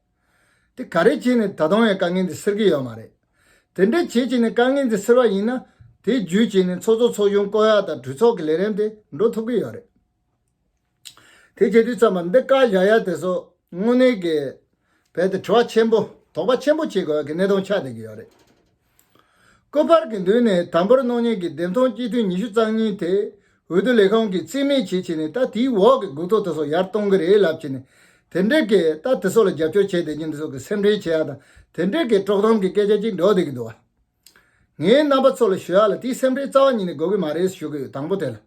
དེ་ག་རེ་བྱས་ནས་ད་དུང་ཡང་དཀའ་ངལ་འདི་སེལ་གྱི་ཡོད་མ་རེད། དེ་འདྲས་བྱེད་ཀྱི་ནས་དཀའ་ངལ་འདི་སེལ་བ་ཡིན་ན། དེ་བརྒྱུད་བྱས་ནས་ཚོགས་གཙོ་ཚོགས་གཞོན་བསྐོ་ཡག་དང་གྲོས་ཚོགས་ཀྱི་ལས་རིམ་དེ་འགྲོ་ཐུབ་ཀྱི་ཡོད་རེད། དེ་བྱེད་དུས་ཙམ་པ་འདི་བཀའ་བཞག་ཡ་དེ་ཚོ་དངོས་གནས་ཀྱི་རྦད་དེ་དྲི་བ་ཆེན་པོ། དོགས་པ་ཆེན་པོ་བྱེད་དགོས་ཀྱི་གནད་དོན་ཆགས་བསྡད་ཀྱི་ཡོད་རེད། སྐུ་པར་གྱི་མདུན་ནས་དམ་འབུལ་གནང་མཁན་གྱི་འདེམས་ཐོན་སྤྱི་འཐུས་ཉི་ཤུ་རྩ་གཉིས་དེ་འོས་བསྡུ་ལས་ཁང་གིས་རྩིས་མེད་བྱེད་བྱས་ནས། ད་དེའི་འོག་གི་སྒུག་ཐོ་དེ་ཚོ་ཡར་གཏོང་གི་རེད་ལབ་བྱས་ནས། དེ་འདྲས་ཀྱི་ད་དེ་ཚོ་ལ་རྒྱབ་སྐྱོར་བྱས་བསྡད་མཁན་དེ་ཚོ་གི་སེམས་ཁྲལ་བྱེད་ཡ་དང་། དེ་འདྲས་ཀྱི་དཀྲོག་གཏམ་གྱི་སྐད་ཆ་ཅིག་འགྲོ་བསྡད་ཀྱི་འདུག་བ། ངས་རྣམ་པ་ཚོ་ལ་ཞུ་ཡ་ལ་དེའི་སེམས་ཁྲལ་རྩ་བ་ཉིད་ནས་དགོས་ཀྱི་མ་རེད་ཞུ་གི་ཡོད། དང་པོ་དེ་ལ།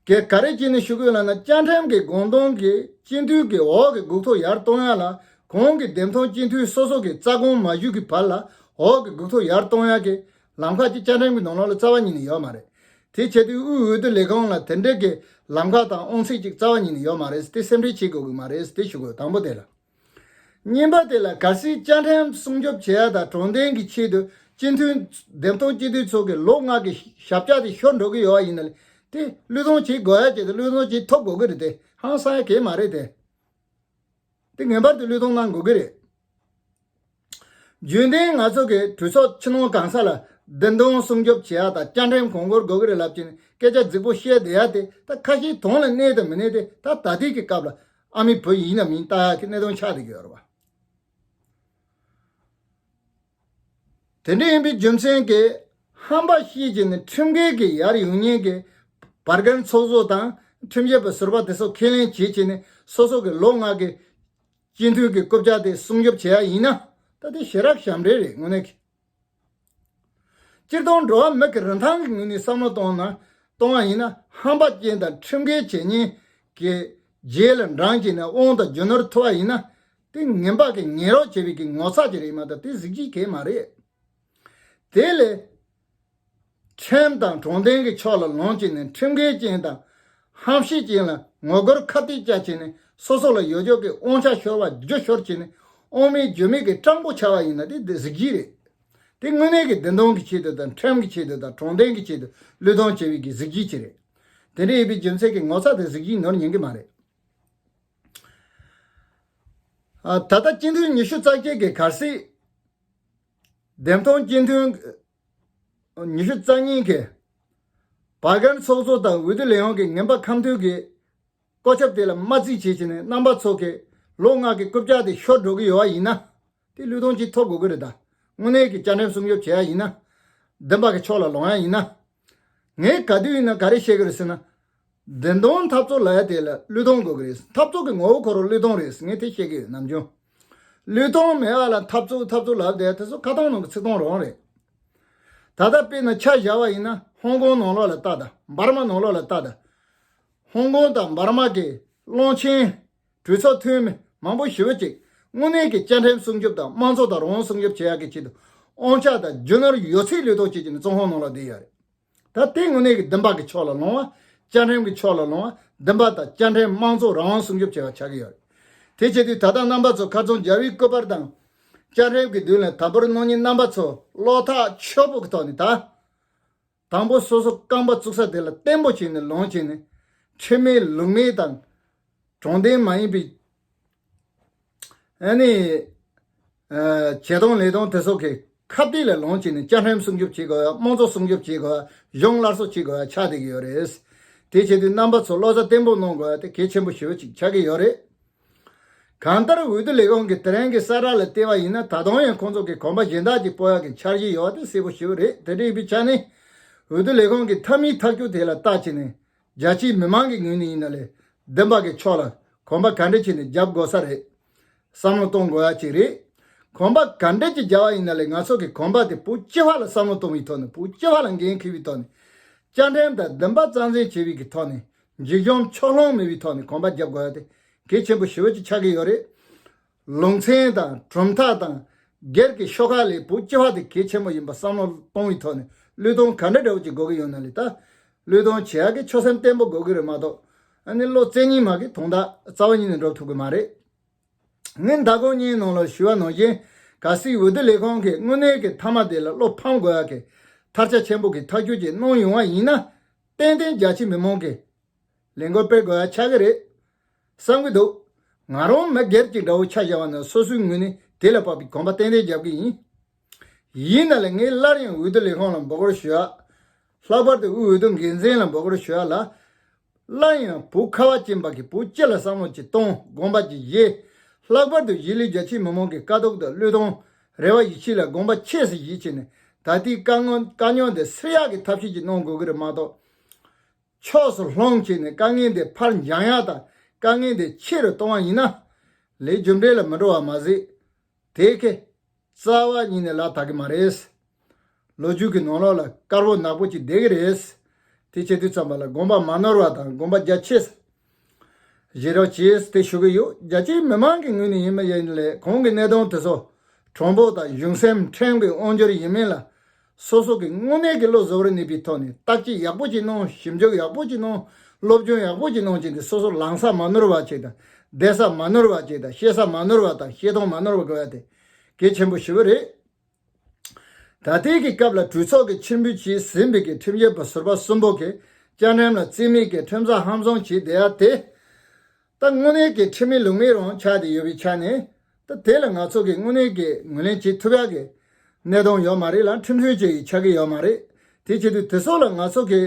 ག་ག་རེ་བྱས་ནས་ཞུ་དགོས་ལབ་ན། བཅའ་ཁྲིམས་ཀྱི་དགོངས་དོན་གྱིས་སྤྱི་འཐུས་ཀྱི་འོག་གི་སྒུག་ཐོ་ཡར་གཏོང་ཡ་ལ། གོང་གི་འདེམས་ཐོན་སྤྱི་འཐུས་སོ་སོ་གི་རྩ་དགོངས་མ་ཞུས་ཀྱི་བར་ལ་འོག་གི་སྒུག་ཐོ་ཡར་གཏོང་ཡ་གི་ལམ་ཁ་ཅིག་བཅའ་ཁྲིམས་ཀྱི་ནང་ལོགས་ལ་རྩ་བ་ཉིད་ནས་ཡོད་མ་རེད། དེ་བྱེད་དུས་དབུས་འོས་བསྡུ་ལས་ཁང་ལ་དེ་འདྲའི་གི་ལམ་ཁ་དང་དབང་ཚད་ཅིག་རྩ་བ་ཉིད་ནས་ཡོད་མ་རེད། དེ་སེམས་ཁྲལ་བྱེད་དགོས་ཀྱི་མ་རེད། དེ་ཞུ་དགོས། དང་པོ་དེ་ལ། གཉིས་པ་དེ་ལ། གལ་སྲིད་བཅའ་ཁྲིམས་སྲུང་སྐྱོབ་བྱེད་ཡ་དང་དྲང་བདེན་གྱི་ཆེད་དུ་སྤྱི་འཐུས་འདེམས་ཐོན་སྤྱི་འཐུས་ཚོ་གི་ལོ་ལྔ་གི་ཞབས་བཅགས་དེ་ཤོར་འགྲོ་གི་ཡོད་པ་ཡིན་ན་ལས། དེ་བློས་གཏོང་བྱེད་དགོས་ཡ་ཆེད་དུ་བློས་གཏོང་བྱེད་ཐུབ་དགོས་ཀྱི་རེད། དེ་ཧང་སང་ཡ་གང་ཡང་མ་རེད་དེ། དེ་ངེས་པར་དུ་བློས་གཏོང་གནང་དགོས་ཀྱི་རེད། རྒྱུན་ལྡན་ང་ཚོ་གི་གྲོས་ཚོགས་ཕྱི་ནང་གང་ས་ལ་བདེན་དོན་སྲུང་སྐྱོབ་བྱེད་ཡ་དང་བཅའ་ཁྲིམས་གོང་བཀུར་དགོས་ཀྱི་རེད་ལབ་ཀྱིན་སྐད་ཆ་རྫིག་པོ་བཤད་བསྡད་ཡ་དེ། ད་ཁ་ཞེ་གདོང་ལ་གནས་དང་མི་གནས་དེ་ད་ད་ལྟའི་གི་སྐབས་ལ་ཨ་མའི་བུ་ཡིན་ན་མིན་ལྟ་ཡ་གི་གནད་དོན་ཆགས་བསྡད་ཀྱི་ཡོད་རེད་བ། དེ་འདྲ་ཡིན་པའི་རྒྱུ་མཚན་གྱིས་ཧམ་པ་བཤད་ཀྱིན་ནས་ཁྲིམས་འགལ་གྱི་ཡར་ཡོང་མཁན་གྱི་བར་བཀར་ཚོགས་གཙོ་དང་ཁྲིམས་ཞིབ་པ་ཟུར་པ་དེ་ཚོ་ཁས་ལེན་བྱེད་ཀྱིན་ནས་སོ་སོ་གི་ལོ་ལྔ་གི་སྤྱི་འཐུས་ཀྱི་རྐུབ་བཀྱག་དེ་སྲུང་སྐྱོབ་བྱེད་ཡ་ཡིན་ན། ད་དེ་ཞེ་དྲག་ཞབས་འདྲེན་རེད། དངོས་གནས་ཀྱི། སྤྱིར་བཏང་འགྲོ་བ་མི་གི་རིན་ཐང་གི་ངོས་ནས་བསམ་བློ་གཏོང་ན། གཏོང་བ་ཡིན་ན། ཧམ་པ་ཅན་དང་ཁྲིམས་འགལ་བྱེད་མཁན་གྱི་རྗེས་ལ་འབྲང་བྱས་ནས་དབང་དང་རྒྱུ་ནོར་ཐོབ་པ་ཡིན་ན། དེ་ངན་པ་གི་ངན་རོགས་བྱེད་པའི་གི་ངོ་ཚ་ཅིག་རེད་མ་གཏོགས་དེ་གཟི་བརྗིད་གང་ཡང་མ་རེད། དེ་ལས་ཁྲིམས་དང་དྲང་བདེན་གྱི་ཕྱོགས་ལ་ལངས་བྱས་ནས་ཁྲིམས་འགལ་ཅན་དང་ཧམ་བཤད་ཅན་ལ་ངོ་རྒོལ་ཁ་གཏད་བཅག་བྱས་ནས་སོ་སོ་ལ་ཡོད་ཆོག་གི་དབང་ཆ་ཤོར་བ་རྒྱུ་ཤོར་བྱས་ནས་དབང་མེད་རྒྱུ་མེད་ཀྱི་སྤྲང་པོ་ཆགས་པ་ཡིན་ན་དེ་དེ་གཟི་བརྗིད་རེད། དེ་དངོས་གནས་ཀྱི་བདེན་དོན་གྱི་ཆེད་དུ་དང་ཁྲིམས་ཀྱི་ཆེད་དུ་དང་དྲང་བདེན་གྱི་ཆེད་དུ་བློས་གཏོང་བྱེད་པའི་གི་གཟི་བརྗིད་ཅིག་རེད། དེ་འདྲ་ཡིན་པའི་རྒྱུ་མཚན་གྱིས་ངོ་ཚ་དང་གཟི་བརྗིད་ནོར་ཉན་གྱི་མ་རེད། ཨ། ད་ལྟ་སྤྱི་འཐུས་ཉི་ཤུ་རྩ་བརྒྱད་ཀྱིས་གལ་སྲིད་འདེམས་ཐོན་སྤྱི་འཐུས་ཉི་ཤུ་རྩ་གཉིས་ཀྱིས་བར་བཀར་ཚོགས་གཙོ་དང་འོས་བསྡུ་ལས་ཁུངས་ཀྱི་ངན་པ་ཁམས་ཐོན་གྱི་བཀོད་ཁྱབ་དེ་ལ་མ་བརྩི་བྱས་བྱས་ནས་རྣམ་པ་ཚོ་གི་ལོ་ལྔ་གི་རྐུབ་བཀྱག་དེ་ཤོར་འགྲོ་གི་ཡོད་པ་ཡིན་ན། དེ་བློས་གཏོང་བྱེད་ཐུབ་དགོས་ཀྱི་རེད་ད། དངོས་གནས་ཀྱི་བཅའ་ཁྲིམས་སྲུང་སྐྱོབ་བྱེད་ཡ་ཡིན་ན། བདེན་པ་གི་ཕྱོགས་ལ་ལངས་ཡ་ཡིན་ན། ངས་ག་དུས་ཡིན་ན་ག་རེ་བཤད་ཀྱི་རེད་ཟེར་ན། བདེན་དོན་འཐབ་རྩོད་ལབ་ཡ་དེ་ལ་བློས་གཏོང་དགོས་ཀྱི་རེད། འཐབ་རྩོད་ཀྱི་ངོ་བོ་ཁོ་རང་བློས་གཏོང་རེད། ངས་དེ་བཤད་ཀྱི་ཡོད་ནམ་རྒྱུན། བློས་གཏོང་མེད་པ་ལ་འཐབ་རྩོད་འཐབ་རྩོད་ལབ་བསྡད་དེ་ཚོ་ཁ་སྟོང་ནང་གི་ཚིག་སྟོང་རང་རེད། ད་ལྟ་དཔེར་ན་ཆ་བཞག་པ་ཡིན་ན་ཧོང་ཀོང་ནང་ལོགས་ལ་ལྟ་དང་། འབར་མ་ནང་ལོགས་ལ་ལྟ་དང་། ཧོང་ཀོང་དང་འབར་མ་གི་གློག་ཆེན། གྲོས་ཚོགས་འཐུས་མི་མང་པོ་ཞེ་པོ་ཅིག་དངོས་གནས་ཀྱི་བཅའ་ཁྲིམས་སྲུང་སྐྱོབ་དང་དམངས་གཙོ་དང་རང་དབང་སྲུང་སྐྱོབ་བྱེད་ཡག་གི་ཆེད་དུ་དབང་ཆ་དང་རྒྱུ་ནོར་ཡོད་ཚད་བློས་གཏོང་བྱེད་ཀྱི་ནི་བཙོན་ཁང་ནང་ལ་བསྡད་ཡོད་རེད། ད་དེ་དངོས་གནས་ཀྱི་བདེན་པ་གི་ཕྱོགས་ལ་ལངས་པ། བཅའ་ཁྲིམས་ཀྱི་ཕྱོགས་ལ་ལངས་པ། བདེན་པ་དང་བཅའ་ཁྲིམས་དམངས་གཙོ་རང་དབང་སྲུང་སྐྱོབ་བྱེད་པ་ཆགས་ཀྱི་ཡོད་རེད། དེ་བྱེད་དུས་ད་ལྟ་རྣམ་པ་ཚོ་ཁ་རྩང་རྒྱལ་བའི་སྐུ་པར་དང་། བཅའ་ཁྲིམས་ཀྱི་མདུན་ལ་དམ་པོར་གནང་མཁན་རྣམ་པ་ཚོ་བློ་ཐག་ཆོད་པོ་གི་ཐོག་ནས་ད། དང་པོ་སོ་སོ་རྐང་པ་བཙུགས་ས་དེ་ལ་བརྟན་པོ་བྱས་ནས་ལངས་བྱས་ནས། ཁྲིམས་མེད་ལུགས་མེད་དང་། དྲང་བདེན་མ་ཡིན་པའི་ཨ་ནི་ཨ་བྱེད་སྟངས་ལས་སྟངས་དེ་ཚོ་གི་ཁ་གཏད་ལ་ལངས་བྱས་ནས་བཅའ་ཁྲིམས་སྲུང་སྐྱོབ་བྱེད་དགོས་ཡ། དམངས་གཙོ་སྲུང་སྐྱོབ་བྱེད་དགོས་ཡ། གཞུང་སླར་གསོ་བྱེད་དགོས་ཡ་ཆགས་བསྡད་ཀྱི་ཡོད་རེད། དེ་བྱེད་དུས་རྣམ་པ་ཚོ་བློ་རྩ་བརྟན་པོ་གནང་དགོས་ཡ་དེ་གལ་ཆེན་པོ་ཞེ་པོ་ཅིག་ཆགས་ཀྱི་ཡོད་རེད། གང་ལྟར་འོས་བསྡུ་ལས་ཁུངས་ཀྱི་དེ་རིང་གི་གསལ་བསྒྲགས་ལ་བལྟས་པ་ཡིན་ན། ད་དུང་ཡང་ཁོང་ཚོ་གི་གོམ་པ་གཞན་དག་ཅིག་སྤོ་ཡག་གི་འཆར་གཞི་ཡོད་པ་དེ་གསལ་པོ་ཞེ་པོ་རེད། དེ་འདྲ་ཡིན་པའི་ཆ་ནས་འོས་བསྡུ་ལས་ཁུངས་ཀྱི་མཐའ་མའི་ཐག་གཅོད་དེ་ལ་བལྟ་བྱས་ནས། རྒྱ་ཆེའི་མི་མང་གི་ངོས་ནས་ཡིན་ན་ལས་བདེན་པ་གི་ཕྱོགས་ལ་གོམ་པ་ག་འདྲ་བྱས་ནས་རྒྱབ་དགོས་ས་རེད། བསམ་བློ་གཏོང་དགོས་ཡ་ཅིག་རེད། གོམ་པ་ག་འདྲས་ཀྱི་རྒྱག་པ་ཡིན་ན་ལས་ང་ཚོ་གི་གོམ་པ་དེ་བོད་སྤྱི་བ་ལ་བསམ་བློ་གཏོང་བའི་ཐོག་ནས། བོད་སྤྱི་བ་ལ་འགན་འཁུར་བའི་ཐོག་ནས། བཅའ་ཁྲིམས་དང་བདེན་པ་རྩ་འཛིན་བྱེད་པའི་གི་ཐོག་ནས། འཇིགས་ཞུམ་ཕྱོགས་ལྷུང་མེད་པའི་ཐོག་ནས་གོམ་པ་རྒྱག་དགོས་ཡ་དེ་གལ་ཆེན་པོ་ཞེ་པོ་ཅིག་ཆགས་ཀྱི་ཡོད་རེད། ལུང་ཚན་དང་གྲུབ་མཐའ་དང་སྒེར་གྱི་ཤོག་ཁག་ལས་བོད་སྤྱི་བ་དེ་གལ་ཆེན་པོ་ཡིན་པ་བསམ་བློ་གཏོང་བའི་ཐོག་ནས་བློས་གཏོང་ག་འདྲ་འདྲ་བོ་ཅིག་དགོས་ཀྱི་ཡོད་ན་ལས། ད་བློས་གཏོང་བྱེད་ཡག་གི་ཆོད་སེམས་བརྟན་པོ་དགོས་ཀྱི་རེད་མ་གཏོགས། ཨ་ནི་བློ་རྩེ་གཉིས་མ་གི་དོན་དག་རྩ་བ་ཉིད་ནས་འགྲུབ་ཐུབ་ཀྱི་མ་རེད། ངས་མདང་དགོང་གཉིས་ནང་ལ་ཞུས་པ་ནང་བཞིན། གལ་སྲིད་འོས་བསྡུ་ལས་ཁུངས་ཀྱིས་དངོས་གནས་ཀྱི་མཐའ་མ་དེ་ལ་བློ་ཕམ་དགོས་ཡག་གི་ཐལ་ཆ་ཆེན་པོ་གི་ཐག་གཅོད་ཅིག་གནང་ཡོང་བ་ཡིན་ན། ཏན་ཏན་རྒྱ་ཆེ་མི་མང་གིས་ལས་འགུལ་སྤེལ་དགོས་ཡ་ཆགས་ཀྱི་རེད་བསམ་གྱི་འདུག་ང་རང་མི་སྒེར་གྱི་འདྲ་བོ་ཆ་བཞག་པ་ན་སོ་སོའི་ངོས་ནས་དེ་ལ་དཔག་པའི་གོམ་པ་ཏན་ཏན་རྒྱབ་ཀྱི་ཡིན། ཡིན་ན་ལས་ངས་སླར་ཡང་འོས་བསྡུ་ལས་ཁུངས་ལ་འབོད་སྐུལ་ཞུ་ཡ། ལྷག་པར་དུ་དབུས་འོས་བསྡུ་འགན་འཛིན་ལ་འབོད་སྐུལ་ཞུ་ཡ་ལ། སླར་ཡང་བོད་ཁ་བ་ཅན་པ་གི་བོད་སྤྱི་ལ་བསམ་བློ་ཅིག་གཏོང་། དགོངས་པ་ཅིག་བཞེས། ལྷག་པར་དུ་གཞིས་ལུས་རྒྱ་ཆེའི་མི་མང་གི་དཀའ་སྡུག་དང་བློས་གཏོང་། རེ་བ་ཡིད་ཆེས་ལ་དགོངས་པ་ཆེ་སེ་བཞེས་བྱས་ནས། ད་ལྟའི་དཀའ་ངལ་དཀའ་རྙོག་འདི་སེལ་ཡག་གི་ཐབས་ཤེས་ཅིག་གནང་དགོས་ཀྱི་རེད་མ་གཏོགས། ཕྱོགས་སུ་ལྷུང་བྱས་ནས་དཀའ་ངལ་འདི་ཕར་འགྱངས་ཡག་དང་དཀའ་ངལ་འདི་ཆེ་རུ་གཏོང་བ་ཡིན་ན། ལས་རྒྱུ་འབྲས་ལ་མི་འགྲོ་བ་མ་ཟད། དེ་གའི་རྩ་བ་ཉིད་ནས་ལག་བསྟར་གྱི་མ་རེད། ལོ་རྒྱུས་ཀྱི་ནང་ལོགས་ལ་དཀར་པོ་ནག་པོ་ཅིག་བསྡད་ཀྱི་རེད། དེ་བྱེད་དུས་ཙམ་པ་ལ་དགོངས་པ་མ་ནོར་བ་དང་དགོངས་པ་རྒྱ་ཆེ་བཞེས་རོགས་གྱིས་དེ་ཞུ་གི་ཡོད། རྒྱ་ཆེའི་མི་མང་གི་ངོས་ནས་ཡིན་པ་ཡིན་ལས་གོང་གི་གནད་དོན་དེ་ཚོ་དྲང་པོ་དང་གཞུང་སེམས་ཁྲིམས་ཀྱི་དབང་སྒྱུར་ཡིན་མིན་ལ། སོ་སོ་གི་དངོས་གནས་ཀྱི་བློ་གཟུ་བོར་གནས་པའི་ཐོག་ནས་བརྟག་དཔྱད་ཡག་པོ་ཅིག་གནང་། ཞིབ་འཇུག་ཡག་པོ་ཅིག་གནང་། སློབ་སྦྱོང་ཡག་པོ་ཅིག་གནང་བྱས་ཏེ། སོ་སོ་ལངས་ས་མ་ནོར་བ་ཅིག་དང་། བསྡད་ས་མ་ནོར་བ་ཅིག་དང་། བཤད་ས་མ་ནོར་བ་དང་། བཤད་སྟངས་མ་ནོར་བ་དགོས་ཡ་དེ་གལ་ཆེན་པོ་ཞེ་པོ་རེད། ད་ལྟའི་གི་སྐབས་ལ་གྲོས་ཚོགས་ཀྱིས་ཕྱིར་འབུད་བྱས་ཟིན་པའི་གི་ཁྲིམས་ཞིབ་པ་ཟུར་པ་གསུམ་པོ་གིས་བཅའ་ཁྲིམས་ལ་རྩིས་མེད་ཀྱི་ཁྲིམས་གསར་ཧམ་བཟུང་བྱས་བསྡད་ཡ་དེ། ད་དངོས་གནས་ཀྱི་ཁྲིམས་མེད་ལུགས་མེད་རང་ཆགས་བསྡད་ཡོད་པའི་ཆ་ནས། ད་དེ་ལ་ང་ཚོ་གི་དངོས་གནས་ཀྱི་ངོས་ལེན་བྱེད་ཐུབ་ཡག་གི་གནས་སྟངས་ཡོད་མ་རེད་ལ། ཁྲིམས་མཐུན་ཅིག་ཆགས་ཀྱི་ཡོད་མ་རེད། དེ་བྱེད་དུས་དེ་ཚོ་ལ་ང་ཚོ་གི་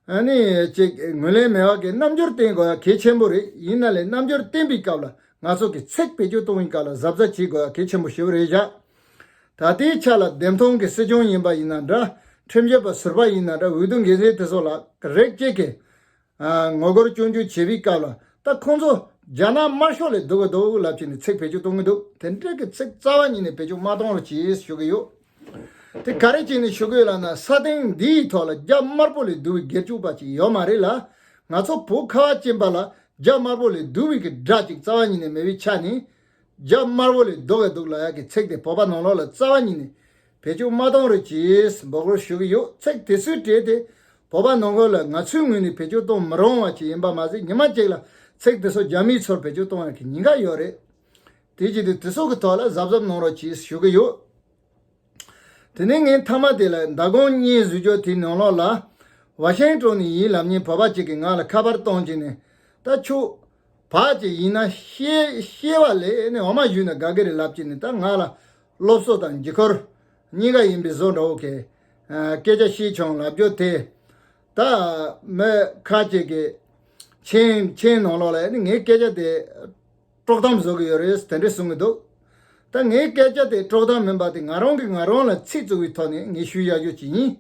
ཨ་ནི་ཅིག་ངོས་ལེན་མེད་པ་གི་རྣམ་འགྱུར་བསྟན་དགོས་ཡ་གལ་ཆེན་པོ་རེད། ཡིན་ན་ལས་རྣམ་འགྱུར་བསྟན་པའི་སྐབས་ལ་ང་ཚོ་གི་ཚིག་བེད་སྤྱོད་གཏོང་བའི་སྐབས་ལ་གཟབ་གཟབ་བྱེད་དགོས་ཡ་གལ་ཆེན་པོ་ཞེ་པོ་རེད་བཞག་ད་ལྟའི་ཆ་ལ་འདེམས་ཐོན་གྱི་སྲིད་སྐྱོང་ཡིན་པ་ཡིན་ན་འདྲ། ཁྲིམས་ཞིབ་པ་ཟུར་པ་ཡིན་ན་འདྲ། འོས་བསྡུ་འགན་འཛིན་དེ་ཚོ་ལ་རིགས་གཅིག་གི་ཨ་ངོ་རྒོལ་སྐྱོན་བརྗོད་བྱེད་པའི་སྐབས་ལ། ད་ཁོང་ཚོ་རྒྱ་ནག་དམར་ཤོག་ལས་སྡུག་གི་འདུག་ལབ་བྱས་ནས་ཚིག་བེད་སྤྱོད་གཏོང་གི་འདུག་དེ་འདྲ་གི་ཚིག་རྩ་བ་ཉིད་ནས་བེད་སྤྱོད་མ་གཏོང་རོགས་གྱིས་ཞུ་གི་ཡོད། དེ་ག་རེ་བྱས་ནས་ཞུ་གི་ཡོད་ལབ་ན། ས་སྟེང་འདིའི་ཐོག་ལ་རྒྱ་དམར་པོ་ལས་སྡུག་པའི་སྒེར་གཅོད་པ་ཅིག་ཡོད་མ་རེད་ལ། ང་ཚོ་བོད་ཁ་བ་ཅན་པ་ལ་རྒྱ་དམར་པོ་ལས་སྡུག་པའི་གི་དགྲ་ཅིག་རྩ་བ་ཉིད་ནས་མེད་པའི་ཆ་ནས། རྒྱ་དམར་པོ་ལས་སྡུག་གི་འདུག་ལབ་ཡག་གི་ཚིག་དེ་བོད་པ་ནང་ལོགས་ལ་རྩ་བ་ཉིད་ནས་བེད་སྤྱོད་མ་གཏོང་རོགས་གྱིས་འབོད་སྐུལ་ཞུ་གི་ཡོད། ཚིག་དེ་ཚོའི་གྲས་དེ་བོད་པ་ནང་ཁུལ་ལ་ང་ཚོའི་ངོས་ནས་བེད་སྤྱོད་གཏོང་མི་རུང་བ་ཅིག་ཡིན་པ་མ་ཟད། ཉི་མ་གཅིག་ལ་ཚིག་དེ་ཚོ་རྒྱ་མིའི་ཚོར་བེད་སྤྱོད་གཏོང་ཡག་གི་ཉེན་ཁ་ཡོད་རེད། དེ་བྱེད་དུས་དེ་ཚོ་གི་ཐོག་ལ་གཟབ་གཟབ་གནང་རོགས་གྱིས་ཞུ་གི་ཡོད། དེ་ནས་ངས་མཐའ་མ་དེ་ལ་མདང་དགོང་བརྙན་བཟོ་རྒྱུ་དེའི་ནང་ལོགས་ལ། ཝ་ཤིང་ཊོན་ནས་ཡིན་ལབ་མཁན་བོད་པ་ཅིག་གིས་ང་ལ་ཁ་པར་གཏོང་བྱས་ནས། ད་ཁྱོད་བག་ཅིག་ཡིན་ན་ཤེས་ཤེས་པ་ལས་ནི་འོ་མ་བཞོས་ན་དགའ་གི་རེད་ལབ་བྱས་ནས། ད་ང་ལ་སློབ་གསོ་དང་འགྱུར་འགྱུར་གཉིས་ཀ་ཡིན་པའི་བཟོ་འདྲ་བོ་གི་ཨ་སྐད་ཆ་བཤད་བྱུང་ལབ་རྒྱུ་དེ། ད་མི་ཁ་ཅིག་གིས་མཆན་མཆན་ནང་ལོགས་ལ་ནི་ངའི་སྐད་ཆ་དེ་དཀྲོག་གཏམ་བཟོ་གི་ཡོད་རེད་དེ་འདྲས་གསུང་གི་འདུག་ད་ངའི་སྐད་ཆ་དེ་དཀྲོག་གཏམ་མིན་པ་དེ་ང་རང་གིས་ང་རང་ལ་ཚིག་བཙུགས་པའི་ཐོག་ནས་ངས་ཞུ་ཡག་རྒྱུ་ཅིག་ཡིན།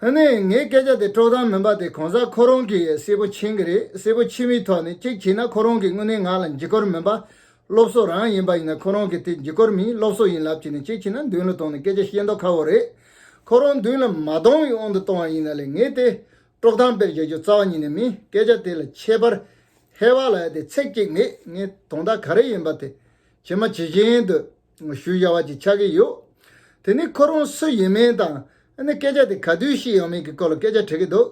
ཨ་ནི་ངའི་སྐད་ཆ་དེ་དཀྲོག་གཏམ་མིན་པ་དེ་གང་ཟག་ཁོ་རང་གིས་གསལ་པོ་མཁྱེན་གི་རེད། གསལ་པོ་མཁྱེན་པའི་ཐོག་ནས། གཅིག་བྱས་ན་ཁོ་རང་གིས་དངོས་གནས་ང་ལ་འགྱུར་བཀོད་མིན་པ། སློབ་གསོ་རང་ཡིན་པ་ཡིན་ན། ཁོ་རང་གིས་དེ་འགྱུར་བཀོད་མིན་སློབ་གསོ་ཡིན་ལབ་བྱས་ནས། གཅིག་བྱས་ན་མདུན་ལ་བཏང་ནས་སྐད་ཆ་བཤད་མདོག་ཁ་པོ་རེད། ཁོ་རང་མདུན་ལ་མ་བཏང་བའི་དབང་དུ་བཏང་བ་ཡིན་ན་ལས། ངས་དེ་དཀྲོག་གཏམ་སྤེལ་བྱ་རྒྱུ་རྩ་བ་ཉིད་ནས་མིན། སྐད་ཆ་དེ་ལ་ཁྱད་པར་ཧེ་བག་ལབ་ཡ་དེ་ཚིག་གཅིག་མེད། ངས་དོན་དག་ག་རེ་ཡིན་པ་དེ་ཇི་མ་ཇི་བཞིན་དུ་ཞུ་བཞག་པ་ཅིག་ཆགས་ཀྱི་ཡོད། དེ་ནི་ཁོ་རང་སུ་ཡིན་མིན་དང་། ཨ་ནི་སྐད་ཆ་དེ་ག་དུས་བཤད་ཡོང་མིན་གྱི་སྐོར་ལ་སྐད་ཆ་དྲི་གི་འདུག་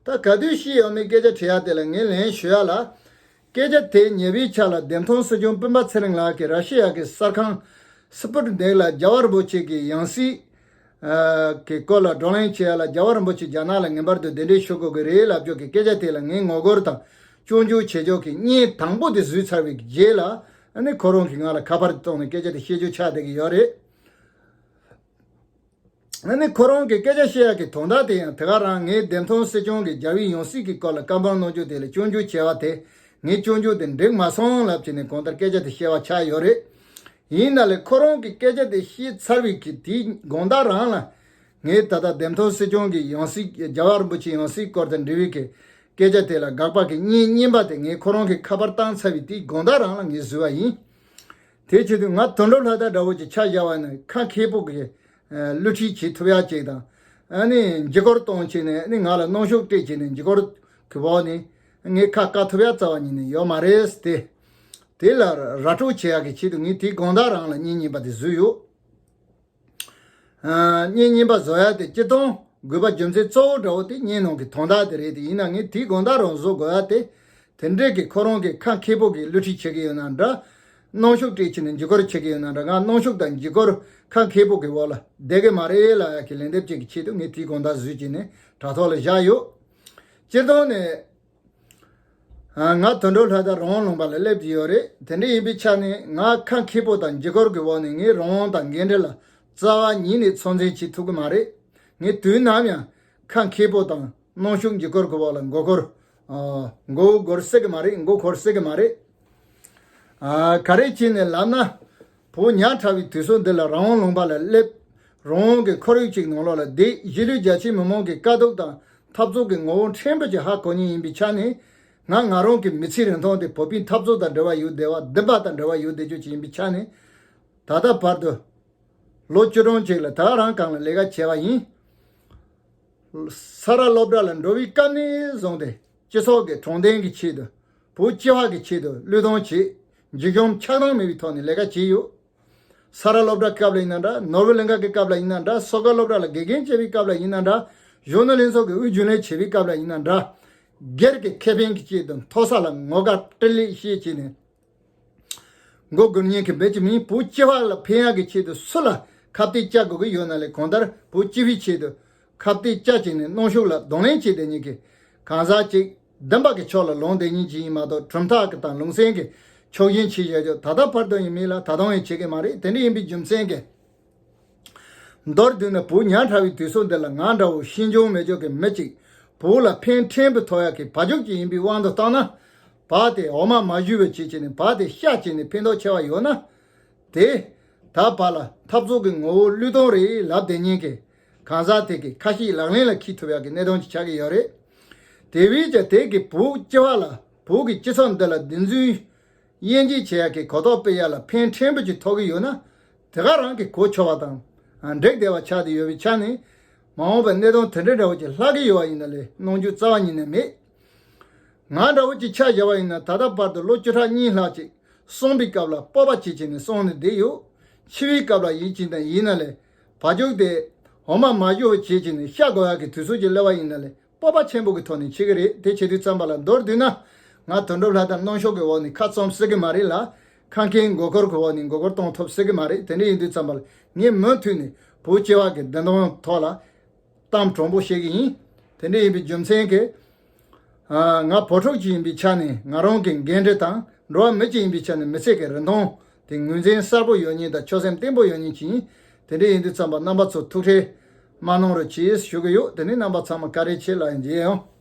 ད་ག་དུས་བཤད་ཡོང་མིན་སྐད་ཆ་དྲི་ཡ་དེ་ལ་ངས་ལན་ཞུ་ཡ་ལ། སྐད་ཆ་དེ་ཉེ་བའི་ཆར་ལ་འདེམས་ཐོན་སྲིད་སྐྱོང་སྤེན་པ་ཚེ་རིང་ལགས་ཀྱིས་ར་ཤི་ཡ་གི་གསར་ཁང་སི་པུ་ཏི་ནིག་ལ་རྒྱལ་བ་རིན་པོ་ཆེ་གི་ཡང་སྲིད་ཀྱི་སྐོར་ལ་བགྲོ་གླེང་བྱེད་ཡ་ལ། རྒྱལ་བ་རིན་པོ་ཆེ་རྒྱ་ནག་ལ་ངེས་པར་དུ་གདན་འདྲེན་ཞུ་དགོས་ཀྱི་རེད་ལབ་ཕྱོགས་ཀྱི་སྐད་ཆ་དེ་ལ་ངས་ངོ་རྒོལ་དང་སྐྱོན་བརྗོད་བྱེད་ཕྱོགས་ཀྱི་བརྙན་དང་པོ་དེ་བཟོས་ཚར་བའི་རྗེས་ལ། ཨ་ནི་ཁོ་རང་གིས་ང་ལ་ཁ་པར་བཏང་ནས་སྐད་ཆ་དེ་བཤད་རྒྱུ་ཆགས་བསྡད་ཀྱི་ཡོད་རེད། ཨ་ནི་ཁོ་རང་གིས་སྐད་ཆ་བཤད་ཡག་གི་དོན་དག་དེ་ཡང་དེ་ག་རང་། ངས་འདེམས་ཐོན་སྲིད་སྐྱོང་གི་རྒྱལ་བའི་ཡང་སྲིད་ཀྱི་སྐོར་ལ་བཀའ་འབངས་གནང་རྒྱུ་དེ་ལ་སྐྱོན་བརྗོད་བྱས་པ་དེ། ངས་སྐྱོན་བརྗོད་དེ་འགྲིག་མ་སོང་ལབ་བྱས་ནས་གང་ལྟར་སྐད་ཆ་དེ་བཤད་པ་ཆགས་ཡོད་རེད། ཡིན་ན་ལས་ཁོ་རང་གིས་སྐད་ཆ་དེ་བཤད་ཚར་བའི་གི་དེའི་དགོང་དག་རང་ལ། ངས་ད་ལྟ་འདེམས་ཐོན་སྲིད་སྐྱོང་གི་ཡང་སྲིད། རྒྱལ་བ་རིན་པོ་ཆེ་ཡང་སྲིད་སྐོར་དང་འབྲེལ་བའི་གི་སྐད་ཆ་དེ་ལ་དགག་པ་གི་བརྙན་རྙིང་པ་དེ་ངས་ཁོ་རང་གི་ཁ་པར་བཏང་ཚར་བའི་དེའི་དགོང་དག་རང་ལ་ངས་བཟོས་པ་ཡིན། དེའི་ཆེད་དུ་ང་དོན་གྲུབ་ལྷ་དར་འདྲ་བོ་ཅིག་ཆ་བཞག་པ་ནི་ཁ་མཁས་པོ་གི་བསླུ་བྲིད་བྱེད་ཐུབ་ཡག་ཅིག་དང་། ཨ་ནི་འཇིགས་སྐུལ་གཏོང་བྱས་ནས་ཨ་ནི་ང་ལ་གནོན་ཤུགས་སྤྲད་བྱས་ནས་འཇིགས་སྐུལ་གི་འོག་ནས་ངས་ཁ་བཀག་ཐུབ་ཡག་རྩ་བ་ཉིད་ནས་ཡོད་མ་རེད་དེ། དེ་ལ་ར་སྤྲོད་བྱེད་ཡག་གི་ཆེད་དུ་ངས་དེའི་དགོང་དག་རང་ལ་བརྙན་རྙིང་པ་དེ་བཟོས་ཡོད། ཨ། བརྙན་རྙིང་པ་བཟོ་ཡག་དེ་སྤྱིར་བཏང་དགོས་པ་རྒྱུ་མཚན་གཙོ་བོ་འདྲ་བོ་དེ་བརྙན་ནང་གི་དོན་དག་དེ་རེད་དེ། ཡིན་ན་ངས་དེའི་དགོང་དག་རང་བཟོ་དགོས་ཡག་དེ། དེ་འདྲས་ཀྱི་ཁོ་རང་གི་ཁ་མཁས་པོ་གི་བསླུ་བྲིད་བྱེད་ཀྱི་ཡོད་ན་འདྲ། གནོན་ཤུགས་སྤྲད་བྱས་ནས་འཇིགས་སྐུལ་བྱེད་ཀྱི་ཡོད་ན་འདྲ། ང་གནོན་ཤུགས་དང་འཇིགས་སྐུལ་ཁ་མཁས་པོ་གི་འོག་ལ་བསྡད་ཀྱི་མ་རེད་ལབ་ཡག་གི་ལན་འདེབས་ཅིག་གི་ཆེད་དུ་ངས་དེའི་དགོང་དག་བཟོས་བྱས་ནས་དྲ་ཐོག་ལ་བཞག་ཡོད། སྤྱིར་བཏང་ནས། ང་དོན་གྲུབ་ལྷ་དར་རང་དབང་ལུང་པ་ལ་སླེབས་ཀྱི་ཡོད་རེད། དེ་འདྲ་ཡིན་པའི་ཆ་ནས་ང་ཁ་མཁས་པོ་དང་འཇིགས་སྐུལ་གྱི་འོག་ནས་ངའི་རང་དབང་དང་འགན་འཁྲི་ལ་རྩ་བ་ཉིད་ནས་ཚོད་འཛིན་བྱེད་ཐུབ་ཀྱི་མ་རེད། ངས་དུས་ནམ་ཡང་ཁ་མཁས་པོ་དང་གནོན་ཤུགས་འཇིགས་སྐུལ་གྱི་འོག་ལ་མགོ་འཁོར། མགོ་སྒུར་སྲིད་ཀྱི་མ་རེད། མགོ་འཁོར་སྲིད་ཀྱི་མ་རེད། ག་རེ་བྱས་ནས་ལབ་ན། བོད་ཉག་ཕྲ་བའི་དུས་ཚོད་འདི་ལ་རང་དབང་ལུང་པ་ལ་སླེབས། རང་དབང་གི་ཁོར་ཡུག་ཅིག་ནང་ལོགས་ལ་བསྡད། གཞིས་ལུས་རྒྱ་ཆེ་མི་མང་གི་དཀའ་སྡུག་དང་འཐབ་རྩོད་ཀྱི་ངོ་བོ་ཕྲན་བུ་ཅིག་ཧ་གོ་མཁན་ཡིན་པའི་ཆ་ནས། ང་ང་རང་གི་མི་ཚེའི་རིན་ཐང་དེ་བོད་པའི་འཐབ་རྩོད་དང་འབྲེལ་བ་ཡོད་བསྡད་པ། འདུན་པ་དང་འབྲེལ་བ་ཡོད་བསྡད་རྒྱུ་ཅིག་ཡིན་པའི་ཆ་ནས། ད་ལྟ་བར་དུ་ལོ་བཅུ་གྲངས་ཅིག་ལ་ད་རང་སྒང་ལ་ལས་ཀ་བྱས་པ་ཡིན། ས་རཱ་སློབ་གྲྭ་ལ་འགྲོ་བའི་སྐབས་ནས་བཟུང་སྟེ་སྤྱི་ཚོགས་ཀྱི་དྲང་བདེན་གྱི་ཆེད་དུ། བོད་སྤྱི་བ་གི་ཆེད་དུ་བློས་གཏོང་བྱེད། འཇིགས་ཞུམ་ཆགས་སྡང་མེད་པའི་ཐོག་ནས་ལས་ཀ་བྱས་ཡོད། ས་རཱ་སློབ་གྲྭ་སྐབས་ལ་ཡིན་ན་འདྲ། ནོར་བུ་གླིང་ག་གི་སྐབས་ལ་ཡིན་ན་འདྲ། སོ་ཁ་སློབ་གྲྭ་ལ་དགེ་རྒན་བྱས་པའི་སྐབས་ལ་ཡིན་ན་འདྲ། གཞོན་ནུ་ལྷན་ཚོགས་ཀྱི་དབུ་རྒྱུན་ལས་བྱས་པའི་སྐབས་ལ་ཡིན་ན་འདྲ། སྒེར་གྱི་ཁེ་ཕན་གྱི་ཆེད་དུ་མཐོ་ས་ལ་ངོ་དགའ་སྤྲེལ་ལད་བཤད་བྱས་ནས། མགོ་སྒུར་མཁན་གྱི་མི་ཅིག་མིན། བོད་སྤྱི་བ་ལ་ཕན་ཡག་གི་ཆེད་དུ་སུ་ལ་ཁ་གཏད་བཅག་དགོས་ཀྱི་ཡོད་ན་ལས། གང་ལྟར་བོད་སྤྱི་བའི་ཆེད་དུ་ཁ་གཏད་བཅག་བྱས་ནས་གནོན་ཤུགས་ལ་གདོང་ལེན་བྱས་བསྡད་མཁན་གྱི་གང་ཟག་ཅིག་འདུན་པ་གི་ཕྱོགས་ལ་ལངས་བསྡད་མཁན་ཅིག་ཡིན་མ་གཏོགས། གྲུབ་མཐའ་གི་དང་ལུང་ཚན་གྱི་ཕྱོགས་ཞེན་བྱས་བཞག་རྒྱུ་ད་ལྟ་བར་དུ་ཡང་མེད་ལ། ད་དུང་ཡང་བྱེད་ཀྱི་མ་རེད། དེ་འདྲ་ཡིན་པའི་རྒྱུ་མཚན་གྱིས། མདོར་བསྡུས་ན་བོད་ཉག་ཕྲ་བའི་དུས་ཚོད་འདི་ལ་ང་འདྲ་བོ་ཤེས་འཇོན་མེད་ཅོག་གི་མི་ཅིག་བོད་ལ་ཕན་ཕྲན་བུ་ཐོགས་ཡག་གི་བ་ཕྱུགས་ཅིག་ཡིན་པའི་དབང་དུ་བཏང་ན། བ་དེ་འོ་མ་མ་བཞུ་བའི་བྱས་བྱས་ནས་བ་དེ་ཤ་བྱས་ནས་ཕན་ཐོགས་ཆེ་བ་ཡོད་ན། དེ་ད་བ་ལ་འཐབ་རྩོད་ཀྱི་ངོ་བོ་བློས་གཏོང་རེད་ལབ་བསྡད་མཁན་གྱི་གང་ཟག་དེ་གི་ཁ་ཞིག་ལག་ལེན་ལ་འཁེལ་ཐུབ་ཡག་གི་གནད་དོན་ཅིག་ཆགས་ཀྱི་ཡོད་རེད། དེ་བས་ཀྱང་དེ་གི་བོད་སྤྱི་བ་ལ་བོད་ཀྱི་སྤྱི་ཚོགས་འདི་ལ་བདེན་རྫུན་དབྱེ་འབྱེད་བྱེད་ཡག་གི་གོ་རྟོགས་སྤེལ་ཡག་ལ་ཕན་ཕྲན་བུ་ཅིག་ཐོགས་ཀྱི་ཡོད་ན། དེ་ག་རང་གི་གོ་ཆོད་པ་དང་། འགྲིག་བསྡད་པ་ཆགས་བསྡད་ཡོད་པའི་ཆ་ནས། མ་འོངས་པའི་གནད་དོན་དེ་འདྲ་འདྲ་བོ་ཅིག་ལྷག་གི་ཡོད་པ་ཡིན་ན་ལས་གནོང་རྒྱུ་རྩ་བ་ཉིད་ནས་མེད། ང་འདྲ་བོ་ཅིག་ཆ་བཞག་པ་ཡིན་ན། ད་ལྟ་བར་དུ་ལོ་བཅུ་ཕྲག་གཉིས་ལྷག་ཅིག་གསོན་པའི་སྐབས་ལ་སྤོབས་པ་བྱེད་བྱས་ནས་གསོན་ནས་བསྡད་ཡོད། འཆི་བའི་སྐབས་ལ་ཡིན་གཅིག་དང་ཡིན་ན་ལས་བ་ཕྱུགས་དེ་འོ་མ་མ་བཞོ་བ་བྱེད་བྱས་ནས་ཤ་དགོས་ཡག་གི་དུས་ཚོད་ཅིག་སླེབས་པ་ཡིན་ན་ལས། སྤོབས་པ་ཆེན་པོ་གི་ཐོག་ནས་བྱེད་ཀྱི་རེད། དེ་བྱེད་དུས་ཙམ་པ་ལ་མདོར་བསྡུས་ན། ང་དོན་གྲུབ་ལྷ་དར་གནོན་ཤུགས་ཀྱི་འོག་ནས་ཁ་བཙུམ་སྲིད་ཀྱི་མ་རེད་ལ། ཁ་འཁྱེར་མགོ་སྐོར་གྱི་འོག་ནས་མགོ་སྐོར་གཏོང་ཐུབ་སྲིད་ཀྱི་མ་རེད། དེ་འདྲ་ཡིན་དུས་ཙམ་པ་ལ་ངས་མུ་མཐུད་ནས་བོད་སྤྱི་བ་གི་བདེན་དོན་ཐོག་ལ་གཏམ་དྲང་པོ་བཤད་ཀྱི་ཡིན། དེ་འདྲ་ཡིན་པའི་རྒྱུ་མཚན་གྱིས། ང་བོད་ཕྲུག་ཅིག་ཡིན་པའི་ཆ་ནས་ང་རང་གི་འགན་འཁྲི་དང་། འགྲོ་བ་མི་ཅིག་ཡིན་པའི་ཆ་ནས་མི་ཚེ་གི་རིན་ཐང་དེ་ངོས་འཛིན་གསལ་པོ་ཡོད་མཁན་དང་ཆོད་སེམས་བརྟན་པོ་ཡོད་མཁན་ཅིག་ཡིན། དེ་འདྲ་ཡིན་དུས་ཙམ་པ་རྣམ་པ་ཚོ་ཐུགས་ཁྲལ་མ་གནང་རོགས་གྱིས་ཞུ་གི་ཡོད། དེ་ནས་རྣམ་པ་ཚང་མ་བཀའ་དྲིན་ཆེ་ལ་མཇལ་ཡོང་།